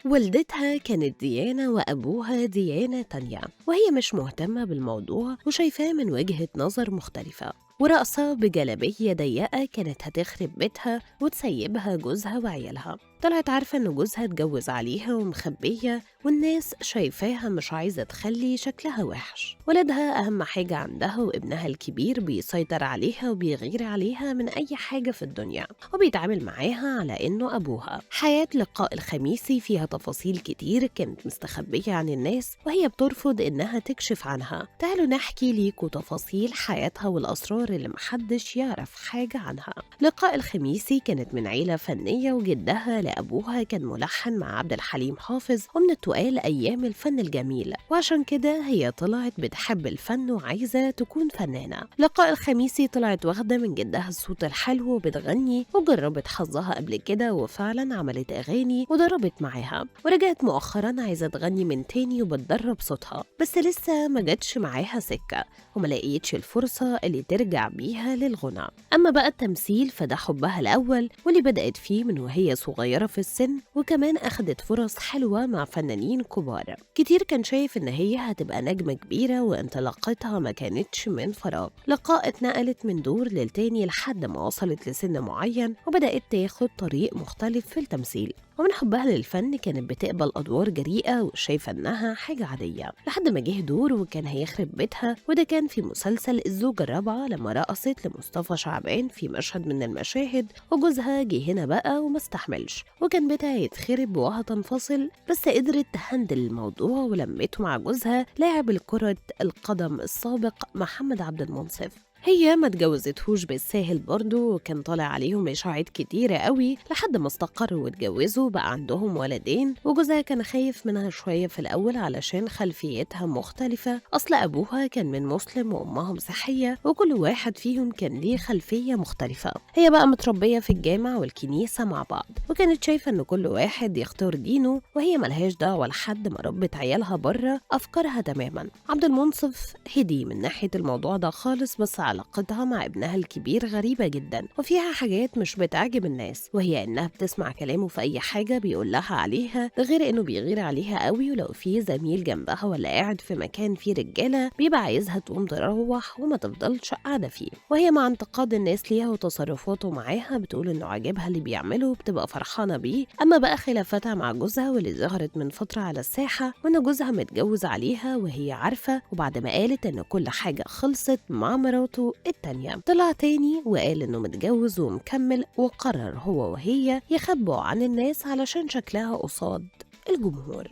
والدتها كانت ديانة وأبوها ديانة تانية، وهي مش مهتمة بالموضوع وشايفاه من وجهة نظر مختلفة. ورقصة بجلابية ضيقة كانت هتخرب بيتها وتسيبها جوزها وعيالها. طلعت عارفة إن جوزها اتجوز عليها ومخبية، والناس شايفاها مش عايزة تخلي شكلها وحش. ولدها أهم حاجة عندها، وابنها الكبير بيسيطر عليها وبيغير عليها من أي حاجة في الدنيا، وبيتعامل معاها على إنه أبوها. حياة لقاء الخميسي فيها تفاصيل كتير كانت مستخبية عن الناس، وهي بترفض إنها تكشف عنها. تعالوا نحكي ليكوا تفاصيل حياتها والأسرار اللي محدش يعرف حاجة عنها. لقاء الخميسي كانت من عيلة فنية، وجدها لأبوها كان ملحن مع عبد الحليم حافظ ومن التقال أيام الفن الجميل، وعشان كده هي طلعت بتحب الفن وعايزة تكون فنانة. لقاء الخميسي طلعت واخدة من جدها الصوت الحلو وبتغني، وجربت حظها قبل كده وفعلا عملت أغاني وضربت معاها، ورجعت مؤخرا عايزة تغني من تاني وبتدرب صوتها، بس لسه ما جاتش معاها سكة وما لقيتش الفرصة اللي ترجع بيها للغنى. أما بقى التمثيل فده حبها الأول واللي بدأت فيه من وهي صغيرة في السن، وكمان أخدت فرص حلوة مع فنانين كبار. كتير كان شايف إن هي هتبقى نجمة كبيرة، وانطلاقتها ما كانتش من فراغ. لقاء اتنقلت من دور للتاني لحد ما وصلت لسن معين وبدأت تاخد طريق مختلف في التمثيل. ومن حبها للفن كانت بتقبل أدوار جريئة وشايفة إنها حاجة عادية، لحد ما جه دور وكان هيخرب بيتها، وده كان في مسلسل الزوجة الرابعة لما رقصت لمصطفى شعبان في مشهد من المشاهد، وجوزها جه هنا بقى وما استحملش، وكان بيتها هيتخرب وهتنفصل، بس قدرت تهندل الموضوع ولمته مع جوزها لاعب الكرة القدم السابق محمد عبد المنصف. هي ما اتجوزتهوش بالساهل برضو، وكان طالع عليهم اشاعات كتيرة قوي لحد ما استقروا واتجوزوا، بقى عندهم ولدين. وجوزها كان خايف منها شوية في الأول علشان خلفيتها مختلفة، أصل أبوها كان من مسلم وأمها مسيحية، وكل واحد فيهم كان ليه خلفية مختلفة. هي بقى متربية في الجامع والكنيسة مع بعض، وكانت شايفة إن كل واحد يختار دينه، وهي ملهاش دعوة لحد ما ربت عيالها بره أفكارها تماما. عبد المنصف هدي من ناحية الموضوع ده خالص، بس علاقتها مع ابنها الكبير غريبة جدا وفيها حاجات مش بتعجب الناس، وهي إنها بتسمع كلامه في أي حاجة بيقول لها عليها، ده غير إنه بيغير عليها قوي، ولو في زميل جنبها ولا قاعد في مكان فيه رجالة بيبقى عايزها تقوم تروح وما تفضلش قاعدة فيه. وهي مع انتقاد الناس ليها وتصرفاته معاها بتقول إنه عاجبها اللي بيعمله وبتبقى فرحانة بيه. أما بقى خلافتها مع جوزها واللي ظهرت من فترة على الساحة، وإن جوزها متجوز عليها وهي عارفة، وبعد ما قالت إن كل حاجة خلصت مع مراته التانية طلع تاني وقال إنه متجوز ومكمل، وقرر هو وهي يخبوا عن الناس علشان شكلها قصاد الجمهور.